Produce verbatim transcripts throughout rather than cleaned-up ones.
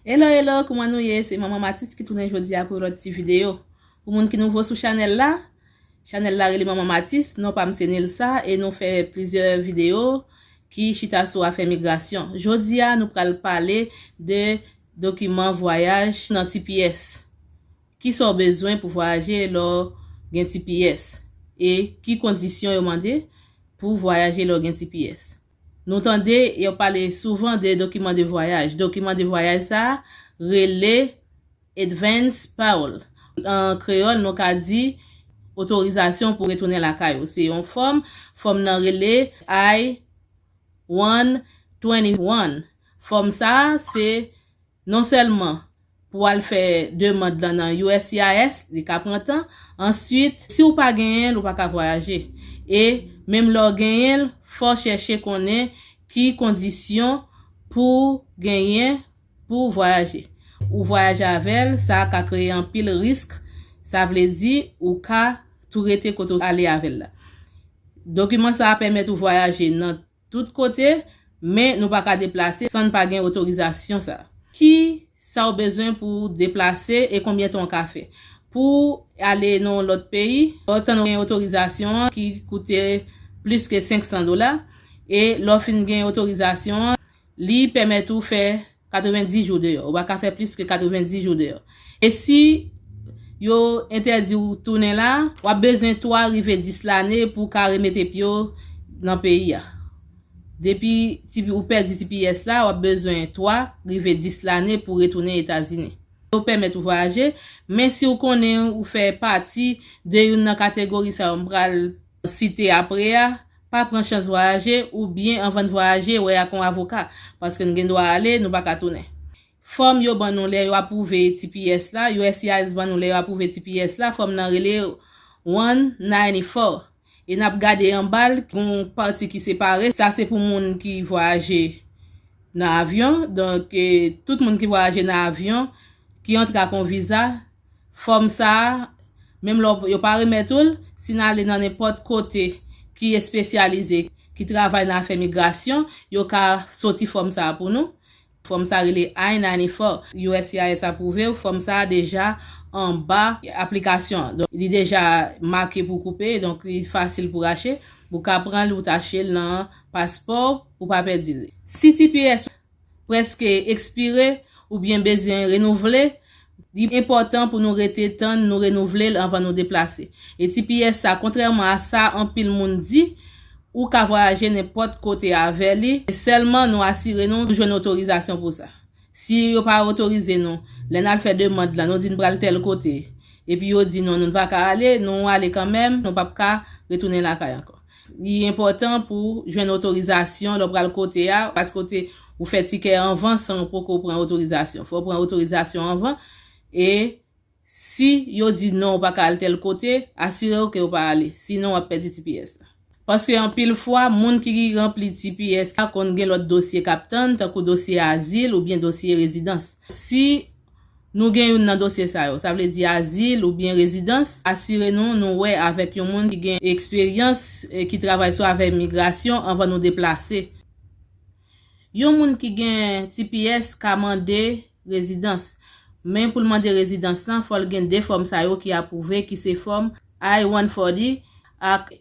Hello, hello, kouman nou ye? Se Manman Matis ki tounen jodi a pou lòt ti videyo. Pou moun ki nouvo sou chanèl la, chanèl la rele Manman Matis, non pa m se Nilsa, e nou fè plizyè videyo ki chita sou afè migrasyon. Jodi a, nou pral pale de dokiman vwayaj nan T P S. Kisa w bezwen pou vwayaje lè w gen T P S? E ki kondisyon yo mande pou vwayaje lè w gen T P S? Nou tande yo pale souvan de dokiman de vwayaj. Dokiman de vwayaj sa a rele Advance Parole. An kreyòl, nou ka di otorizasyon pou retounen lakay ou. Se yon fòm, fòm nan rele I one twenty-one. Fòm sa a, se non sèlman pou al fè demann lan nan U S C I S, li ka pran tan, answit, si w pa genyen l, ou pa ka vwayaje. E menm lè w genyen l, fò w chèche konnen ki kondisyon pou genyen pou w vwayaje. Ou vwayaje avè l, sa ka kreye anpil risk, sa vle di ou ka tou rete kote w ale avè l la. Dokiman sa a pèmèt ou vwayaje nan tout kote, men nou pa ka deplase san n pa gen otorizasyon sa. Kisa w bezwen pou w deplase e konbyen tan w ka fè? Pou w ale nan yon lòt peyi, fò w tann ou gen otorizasyon an ki koute plis ke senk san dola, e lè w fin gen otorizasyon an, li pèmèt ou fè katrevendis jou deyò. Ou pa ka fè plis ke katrevendis jou deyò. E si yo entèdi w tounen la, w ap bezwen twa rive dis lane pou w ka remete pye w nan peyi a. Depi T P, ou pèdi T P S la, w ap bezwen twa rive dis lane pou w retounen Etazini. Yo pèmèt ou vwayaje, men si w konnen ou fè pati de youn nan kategori sa yo m pral site apre a, pa pran chans vwayaje, oubyen anvan n vwayaje, wè ak yon avoka, paske n gen dwa ale, nou pa ka tounen. Fòm yo ban nou lè yo apwouve T P S la, U S C I S ban nou lè yo apwouve T P S la, fòm nan rele one ninety-four. E n ap gade anba l, gen yon pati ki separe. Sa se pou moun ki vwayaje nan avyon. Donk, e, tout moun ki vwayaje nan avyon, ki antre ak yon viza, fòm sa a, menm lè w, yo pa remèt ou l, si n ale nan nenpòt kote ki espesyalize, ki travay nan afè migrasyon, yo ka soti fòm sa a pou nou. Fòm sa rele I ninety-four. U S C I S apwouve w, fòm sa a deja anba aplikasyon an. Donk, li deja make pou koupe, donk li fasil pou rache. Ou ka pran l, ou tache l nan paspò w, ou pa pèdi l. Si T P S prèske ekspire oubyen bezwen renouvle, li enpòtan pou nou rete tann nou renouvle l anvan nou deplase. E T P S sa, kontrèman a sa anpil moun di, ou ka vwayaje nenpòt kote avè li, sèlman nou asire nou jwenn otorizasyon pou sa. Si yo pa otorize nou, lè n al fè demann lan, nou di n pral tèl kote, epi yo di non, nou pa ka ale, nou ale kanmenm, nou p ap ka retounen lakay ankò. Li enpòtan pou jwenn otorizasyon lè w pral kote a, paske ou fè tikè anvan san w poko pran otorizasyon. Fò w pran otorizasyon anvan, e si yo di non, ou pa ka al tèl kote, asire w ke w pa ale, sinon w ap pèdi T P S la. Paske anpil fwa, moun ki ranpli T P S la konn gen lòt dosye k ap tann, tankou dosye azil oubyen dosye rezidans. Si nou gen youn nan dosye sa yo, sa vle di azil oubyen rezidans, asire nou nou wè avèk yon moun ki gen eksperyans, e ki travay sou afè migrasyon anvan nou deplase. Yon moun ki gen T P S ka mande rezidans. Men pou l mande rezidans lan, fò l gen de fòm sa yo ki apwouve, ki se fòm I one forty ak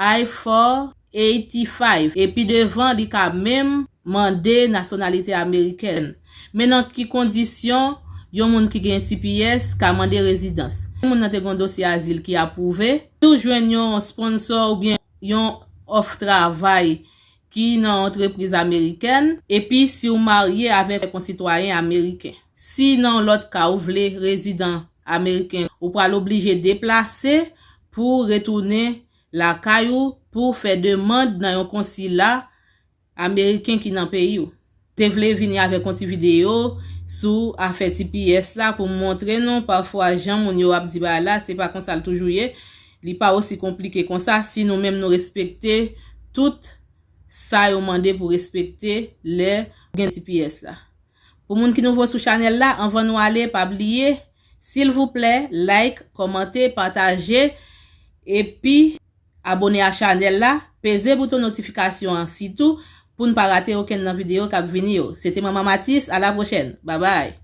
I four eighty-five. E pi devan, li ka menm mande nasyonalite amerikèn. Men nan ki kondisyon yon moun ki gen T P S ka mande rezidans? Moun nan te gen yon dosye azil ki apwouve. Si w jwenn yon sponsò oubyen yon òf travay ki nan antrepriz amerikèn, epi si w marye avèk yon sitwayen ameriken. Si nan lòt ka ou vle rezidan ameriken, ou pral oblije deplase pou w retounen lakay ou pou w fè demann nan yon konsila ameriken ki nan peyi w. Te vle vini avèk yon ti videyo sou afè T P S la pou m montre nou pafwa jan moun yo ap di bagay la, se pa konsa l toujou ye. Li pa osi konplike konsa si nou menm nou respekte tout sa yo mande pou respekte lè gen T P S la. Pou moun ki nouvo sou chanèl la, anvan nou ale, pa bliye, silvouplè, like, kòmante, pataje, epi abone a chanèl la, peze bouton notifikasyon an sitou pou n pa rate okenn nan videyo k ap vini yo. Se te Manman Matis, a la pwochèn, babay!